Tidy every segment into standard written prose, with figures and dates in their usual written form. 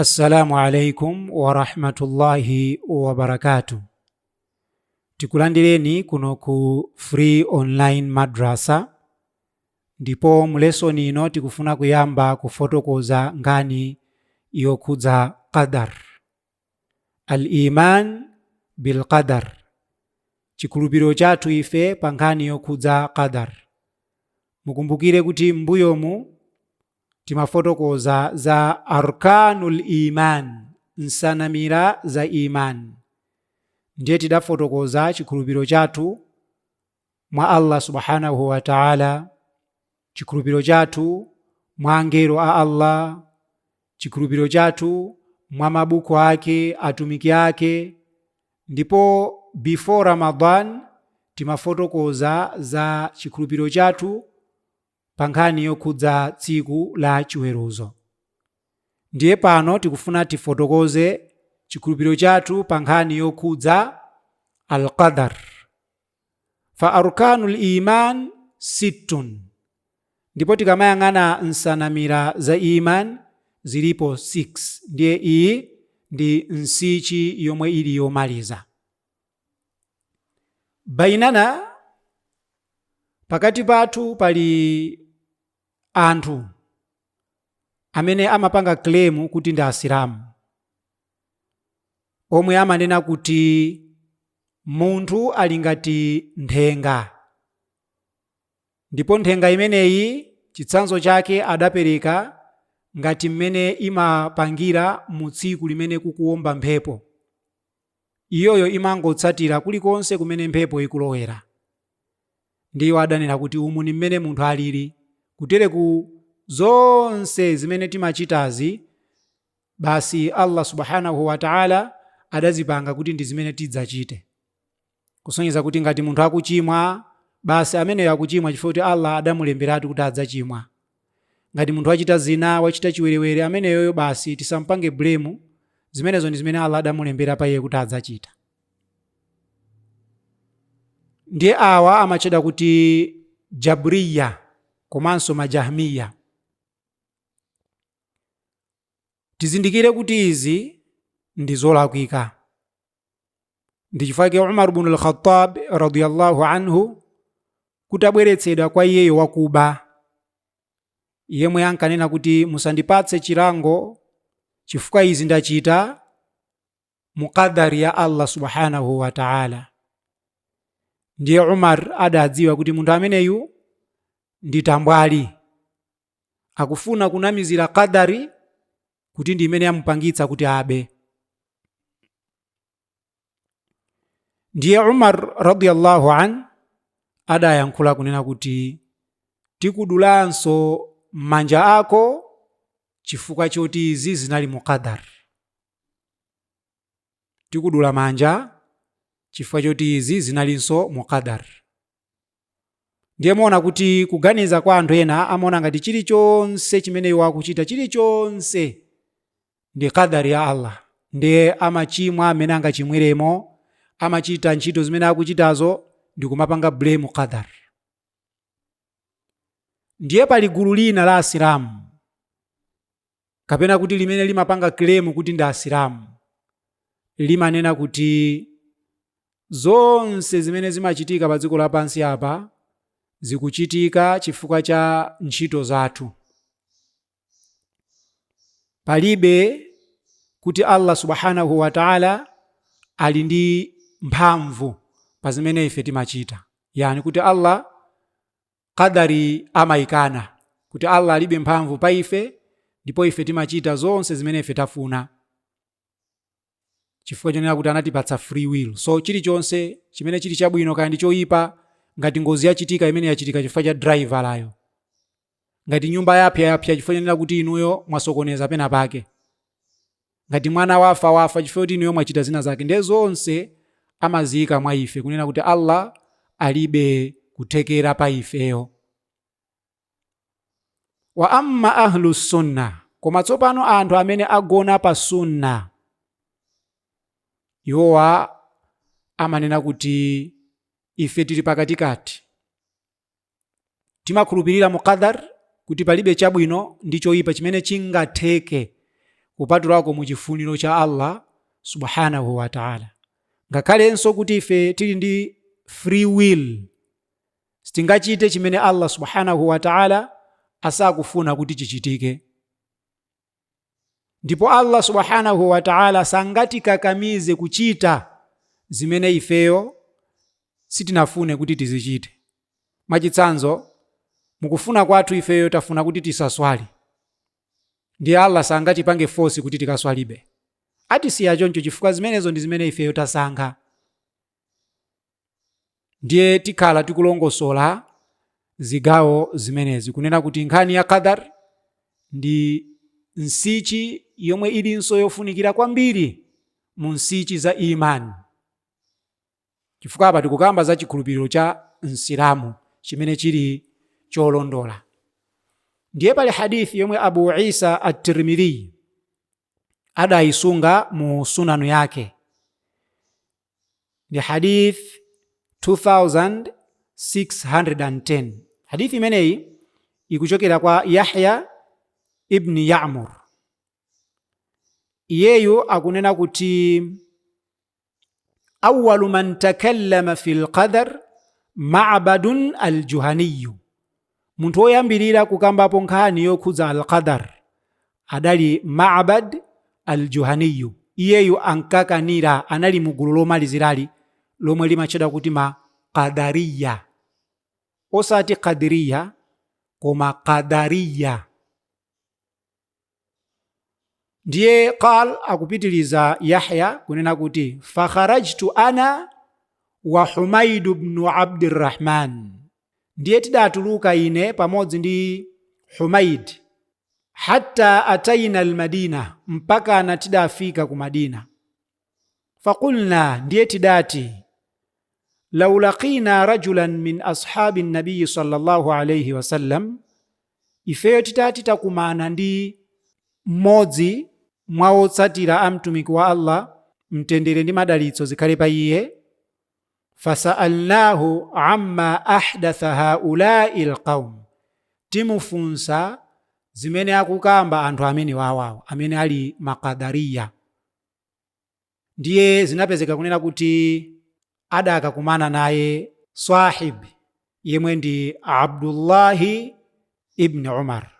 Assalamu alaikum warahmatullahi wabarakatuh. Tikulandireni kuno ku Free Online Madrasa, ndipo mu lesson ino tikufuna kuyamba kufotokoza nkhani yokhudza qadar, al-iman bil qadar, chikhulupiriro chathu ife pa nkhani yokhudza qadar. Mukumbukire kuti m'mbuyomu timafotokoza za arkanul iman, nsanamira za iman. Ndiye tidafotokoza chikhulupiriro chathu mwa Allah subhanahu wa ta'ala, chikhulupiriro chathu mwa angelo a Allah, chikhulupiriro chathu mwa mabuku ake, atumiki ake. Ndipo before Ramadan timafotokoza za chikhulupiriro chathu pa nkhani yokhudza tsiku la chiweruzo. Ndiye pano tikufuna tifotokoze chikhulupiriro chathu pa nkhani yokhudza al-qadar. Fa arkanul iman sittun, ndipo tikamayang'ana nsanamira za iman zilipo 6. Ndiye iyi ndi nsichi yomwe ili yomaliza. Bainana, pakati pathu pali anthu amene amapanga claim kuti ndi Asilamu, omwe amanena kuti munthu ali ngati nthenga, ndipo nthenga imeneyi chitsanzo chake adapereka ngati mmene imapangira mu tsiku limene kukuwomba mphepo. Iyoyo imangotsatira kulikonse kumene mphepo ikulowera. Ndiyo adanena kuti umu ni mmene munthu alili, kutereku zonse zimene timachitazi basi Allah subhanahu wa ta'ala adazipanga kuti ndi zimene tidzachite, kusonyeza kuti ngati munthu akuchimwa basi ameneyo akuchimwa chifukwa kuti Allah adamulemberatu kuti adzachimwa. Ngati munthu wachita zina, wachita chiwerewere, ameneyoyo basi tisampange blame, zimenezo ndi zimene Allah adamulembera pa iye kuti adzachita. Ndiye awa amatchedwa kuti Jabriya komanso Majahmiya. Tizindikire kuti izi ndi zolakwika. Ndi chifukwa chake Umar ibn al-Khattab radiyallahu anhu kutabweretsedwa kwa iyeyo wakuba yemwe ankanena kuti musandipatse chilango chifukwa izi ndachita muqadari ya Allah subhanahu wa ta'ala. Ndiye Umar adadziwa kuti munthu ameneyu ndi tambwali, akufuna kunamizira qadari kuti ndi imene yamupangitsa kuti abe. Ndiye Umar radiyallahu an adayankhula kunena kuti tikudulanso manja ako chifukwa choti izi zinali muqadar. Tikudula manja chifukwa choti izi zinalinso muqadar. Ndiye muona kuti kuganiza kwa anthu ena amaona ngati chilichonse chimene iwo akuchita, chilichonse ndi qadari ya Allah. Ndiye amachimwa amene angachimwiremo, amachita ntchito zimene akuchitazo ndi kumapanga blame qadar. Ndiye pali gulu lina la Asilamu, kapena kuti limene limapanga claim kuti ndi Asilamu, limanena kuti zonse zimene zimachitika pa dziko lapansi apa zikuchitika chifukwa cha ntchito zathu. Palibe kuti Allah subhanahu wa ta'ala ali ndi mphamvu pa zimene ife timachita, yani kuti Allah qadari amayikana kuti Allah alibe mphamvu pa ife ndipo ife timachita zonse zimene ife tafuna, chifukwa chonena kuti anatipatsa free will. So chilichonse chimene chili chabwino kaya ndi choyipa, ngati ngozi yachitika, imene yachitika chifukwa cha driver layo, ngati nyumba yapya, yapya chifukwa chonena kuti inuyo mwasokoneza pena pake, ngati mwana wafa, wafa chifukwa choti inuyo mwachita zina zake. Ndiye zonse amaziyika mwa ife, kunena kuti Allah alibe kuthekera pa ifeyo. Wa amma ahlu sunna, koma tsopano anthu amene agona pa sunna, iwowa amanena kuti ife tili pakatikati, timakhulupirira mu qadar kuti palibe chabwino ndi choyipa chimene chingatheke Kupatulako mu chifuniro cha Allah subhanahu wa ta'ala. Ngakhalenso kuti ife tili ndi free will, sitingachite chimene Allah subhanahu wa ta'ala asakufuna kuti chichitike. Ndipo Allah subhanahu wa ta'ala sangatikakamize kuchita zimene ifeyo sitinafune kuti tizichite. Mwachitsanzo, mukufuna kwathu ifeyo tafuna kuti tisaswali, ndiye Allah sangatipange force kuti tikaswalibe. Atisiya choncho chifukwa zimenezo ndi zimene ifeyo tasankha. Ndiye tikhala tikulongosola zigawo zimenezi, kunena kuti nkhani ya qadar ndi nsichi yomwe ilinso yofunikira kwambiri mu nsichi za imani, chifukwa apa tikukamba za chikhulupiriro cha Msilamu chimene chili cholondola. Ndiye pali hadithi yomwe Abu Isa at-Tirmidhi adayisunga mu sunanu yake, ndi hadith 2610. Hadithi imeneyi ikuchokera kwa Yahya ibn Ya'mur. Iyeyu akunena kuti awalu man takallama fi lqadar Ma'badun aljuhaniyu, munthu woyambirira kukambapo nkhani yokhudza alqadar adali Ma'bad aljuhaniyu. Iyeyu ankakanira, anali mu gulu lomalizirali lomwe limatchedwa kuti ma qadariya, osati qadiriya koma qadariya. Ndiye qal, akupitiliza Yahya kunena kuti fakharajtu ana wa Humaidu bnu Abdirrahman, ndiye tidatuluka ine pamodzi ndi Humaid, hatta ataina almadina, mpakana tidafika ku Madina. Faqulna, ndiye tidati, law laqina rajulan min ashabi nabiyi sallallahu alayhi wasallam, ifeyo titati takumana ndi mmodzi mwa otsatira a mtumiki wa Allah, mtendere ndi madalitso zikhale pa iye, fasaalnahu amma ahdatha haulai alqaum, timufunsa zimene akukamba anthu amene wawawo amene ali makadariya. Ndiye zinapezeka kunena kuti adakakumana naye sahib yemwe ndi Abdullahi ibn Umar.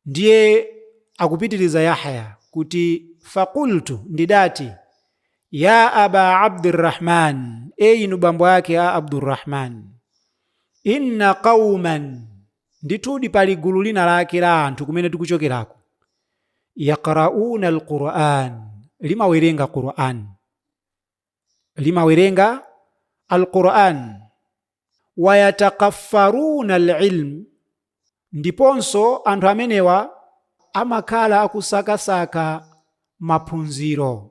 Ndiye akupitiriza Yahya kuti faqultu, ndidati, ya aba Abdirrahman, e inu bambo ake a Abdurrahman, inna qauman, ndithudi pali gulu lina lake la anthu kumene tikuchokerako, yaqrauna alquran, limawerenga Quran, limawerenga alquran, wayatakaffaruna alilm, ndiponso anthu amenewa amakhala akusakasaka maphunziro,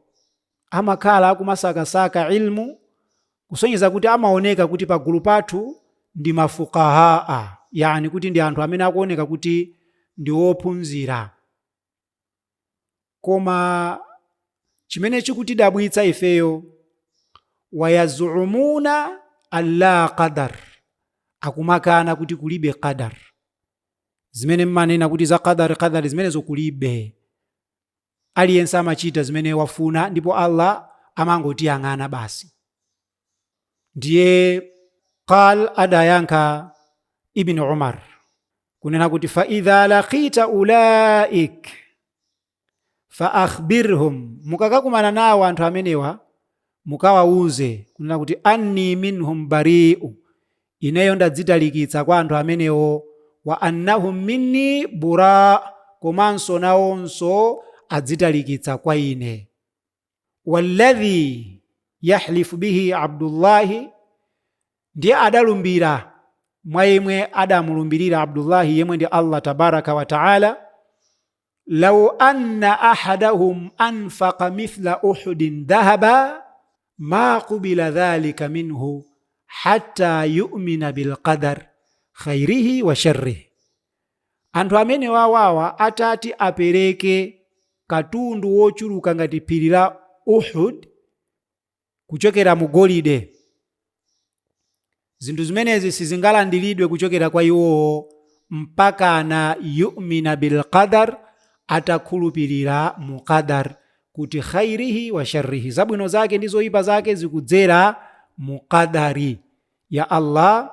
amakhala akumasakasaka ilmu, kusonyeza kuti amaoneka kuti pagulu pathu ndi mafukahaa, yani kuti ndi anthu amene akuoneka kuti ndi ophunzira. Koma chimene chikutidabwitsa ifeyo, wayazumuna alla qadar, akumakana kuti kulibe qadar. Zimene mmanena kuti za qadar, qadar zimenezo kulibe. Aliyense amachita zimene wafuna ndipo Allah amangotiyang'ana basi. Ndiye qal, adayankha Ibn Umar kunena kuti fa idha laqita ulaik fa akhbirhum, mukakakumana nawo anthu amenewa mukawawuze kunena kuti anni minhum bari'u, ineyo ndadzitalikitsa kwa anthu amenewo, wa annahum minni bura, komanso nawonso adzitalikitsa kwa ine. Walladhi yahlifu bihi Abdullahi, ndiye adalumbira mwa yemwe adamulumbirira Abdullahi yemwe ndi Allah tabaraka wa taala, law anna ahadahum anfaqa mithla uhudin dhahaba ma qubila dhalika minhu hatta yu'mina bilqadar khairihi wa sharrihi. Anthu amene wawawa atati apereke katundu wochuluka ngati phiri la Uhud kuchokera mu golide, zinthu zimenezi sizingalandiridwe kuchokera kwa iwowo mpakana yu'mina bilqadar, Atakhulupirira mu qadar kuti khairihi wa sharrihi, zabwino zake ndi zoyipa zake zikudzera mu qadari ya Allah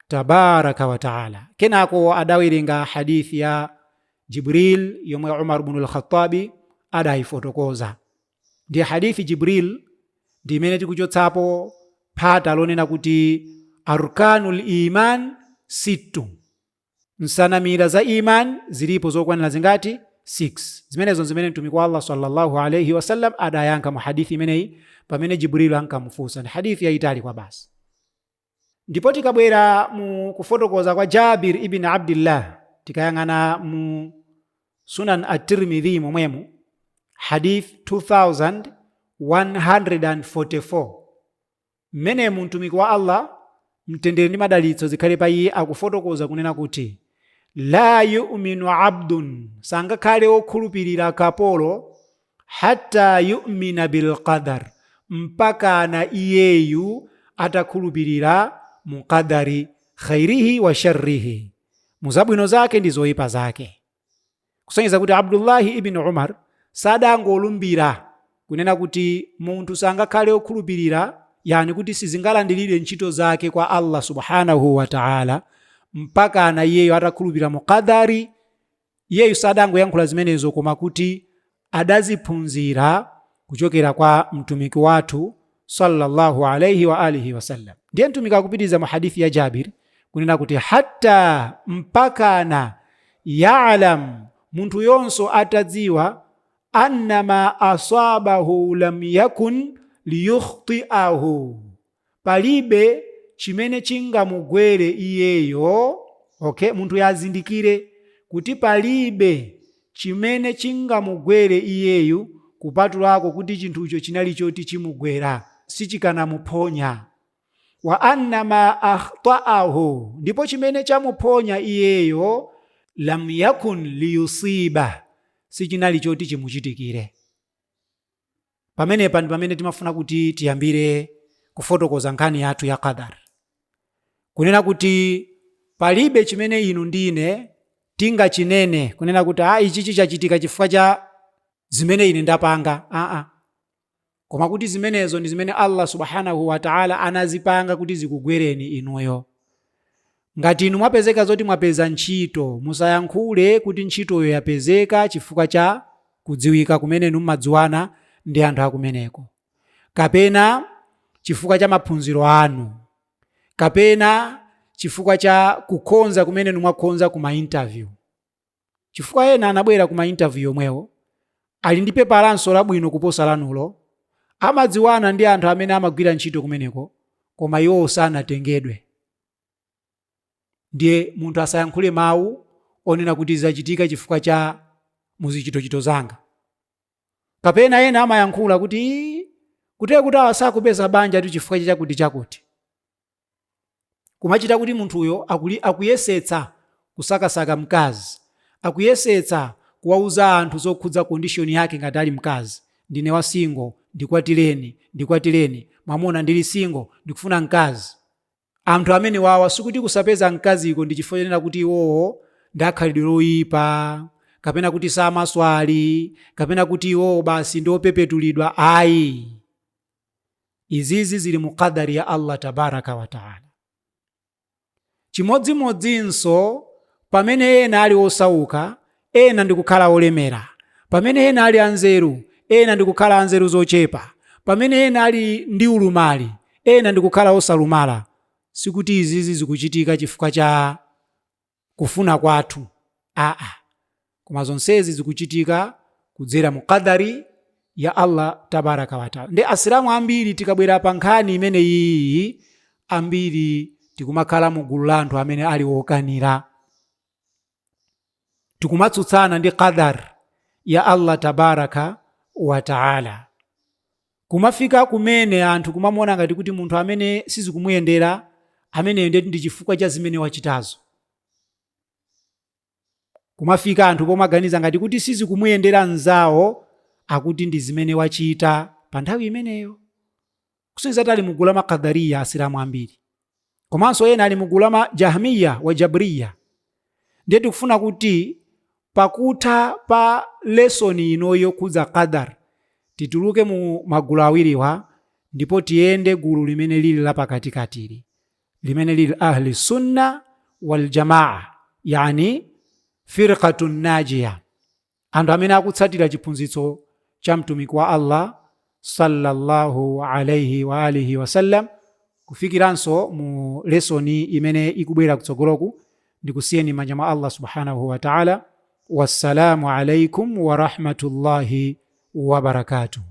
tabaraka wa taala. Kenako adawerenga hadithi ya Jibril yomwe Umar bnu al-Khattabi adayifotokoza. Ndiye hadithi Jibril ndi imene tikuchotsapo phata lonena kuti arkanul iman sittu, nsanamira za iman zilipo zokwanira zingati? 6. Zimenezo zimene Mtumiki wa Allah sallallahu alaihi wasallam adayankha mu hadithi imeneyi pamene Jibril ankamufunsa. Ndi hadithi yayitali kwa basi. Ndipo tikabwera mu kufotokoza kwa Jabir ibn Abdillah, tikayang'ana mu Sunan at-Tirmidhi momwemu, hadith 2144, mmenemu Mtumiki wa Allah, mtendere ndi madalitso zikhale pa iye, akufotokoza kunena kuti la yu'minu abdun, sangakhale wokhulupirira kapolo, hatta yu'mina bilqadar, mpakana iyeyu atakhulupirira mu qadari khairihi wa sharrihi, mu zabwino zake ndi zoyipa zake. Kusonyeza kuti Abdullahi ibn Umar sadangolumbira kunena kuti munthu sangakhale wokhulupirira, yani kuti sizingalandiridwe ntchito zake kwa Allah subhanahu wa ta'ala mpakana iyeyo atakhulupirira mu qadari. Iyeyu sadangoyankhula zimenezo, koma kuti adaziphunzira kuchokera kwa Mtumiki wathu sallallahu alaihi wa alihi wasallam. Ndiye Mtumiki akupitiriza mu hadithi ya Jabir kunena kuti hatta, mpakana, ya'lam, munthu yonso atadziwa, annama asabahu lam yakun liyukhtiahu, palibe chimene chingamugwere iyeyo. Okay, munthu yazindikire kuti palibe chimene chingamugwere iyeyu kupatulako kuti chinthucho chinali choti chimugwera, sichikanamuphonya. Wa annama akhtaahu, ndipo chimene chamuphonya iyeyo, lam yakun liyusiba, sichinali choti chimuchitikire. Pamenepa ndi pamene timafuna kuti tiyambire kufotokoza nkhani yathu ya qadar, kunena kuti palibe chimene inu ndine tingachinene kunena kuti a ichichi chachitika chifukwa cha zimene ine ndapanga, aa, koma kuti zimenezo ndi zimene Allah subhanahu wa ta'ala anazipanga kuti zikugwereni inuyo. Ngati inu mwapezeka zoti mwapeza ntchito, musayankhule kuti ntchitoyo yapezeka chifukwa cha kudziwika kumene inu mmadziwana ndi anthu akumeneko, kapena chifukwa cha maphunziro anu, kapena chifukwa cha kukhonza kumene inu mwakhonza kuma interview, chifukwa ena anabwera kuma interview yomwewo ali ndi pepalanso labwino kuposa lanulo, amadziwana ndi anthu amene amagwira ntchito kumeneko, koma iwowo sanatengedwe. Ndiye munthu asayankhule mawu onena kuti zachitika chifukwa cha muzichitochito zanga. Kapena ena amayankhula kuti kuteye kuti awa sakupeza banja tu chifukwa chakuti chakuti, kumachita kuti munthuyo akuyesetsa kusakasaka mkazi, akuyesetsa kuwauza anthu zokhudza condition yake ngati ali mkazi: "Ndine wa single, ndikwatireni, ndikwatireni, mwamuna, ndili single, ndikufuna mkazi." Anthu amene wawa sikuti kusapeza mkaziko ndi chifukwa chonena kuti iwowo ndi akhalidwe loyipa, kapena kuti samaswali, kapena kuti iwowo basi ndi opepetulidwa, ayi. Izizi zili mu qadari ya Allah tabaraka wa taala. Chimodzimodzinso pamene ena ali osauka, ena ndikukhala olemera, pamene ena ali anzeru, ena ndikukhala anzeru zochepa, pamene ena ali ndi ulumali, ena ndikukhala osalumala, sikuti izizi zikuchitika chifukwa cha kufuna kwathu, aa, koma zonsezi zikuchitika kudzera mu qadari ya Allah tabaraka wataala. Ndi Asilamu ambiri tikabwera pa nkhani imene iyi, ambiri tikumakhala mu gulu la anthu amene ali okanira, tikumatsutsana ndi qadar ya Allah tabaraka wa taala, kumafika kumene anthu kumamuona ngati kuti munthu amene sizikumuyendera ameneyo ndeti ndi chifukwa cha zimene wachitazo. Kumafika anthu pomaganiza ngati kuti sizikumuyendera mnzawo, akuti ndi zimene wachita pa nthawi imeneyo, kusonyeza kuti ali mugulu la makadariya Asilamu ambiri, komanso ena ali mugulu la majahmiya wa jabriya. Ndiye tikufuna kuti Pakutha pa lesoni ino yokhudza qadar, tituluke mu magulu awiriwa ndipo tiyende gulu limene lili lapakatikatili, limene lili ahli sunna wal jamaa, yani firqatun najiya, anthu amene akutsatira chiphunzitso cha mtumiki wa Allah sallallahu alayhi wa alihi wasallam. Kufikiranso mu lesoni imene ikubwera kutsogoloku, ndikusiyeni manja mwa Allah subhanahu wa ta'ala. Wassalamu alaikum wa rahmatullahi wa barakatuh.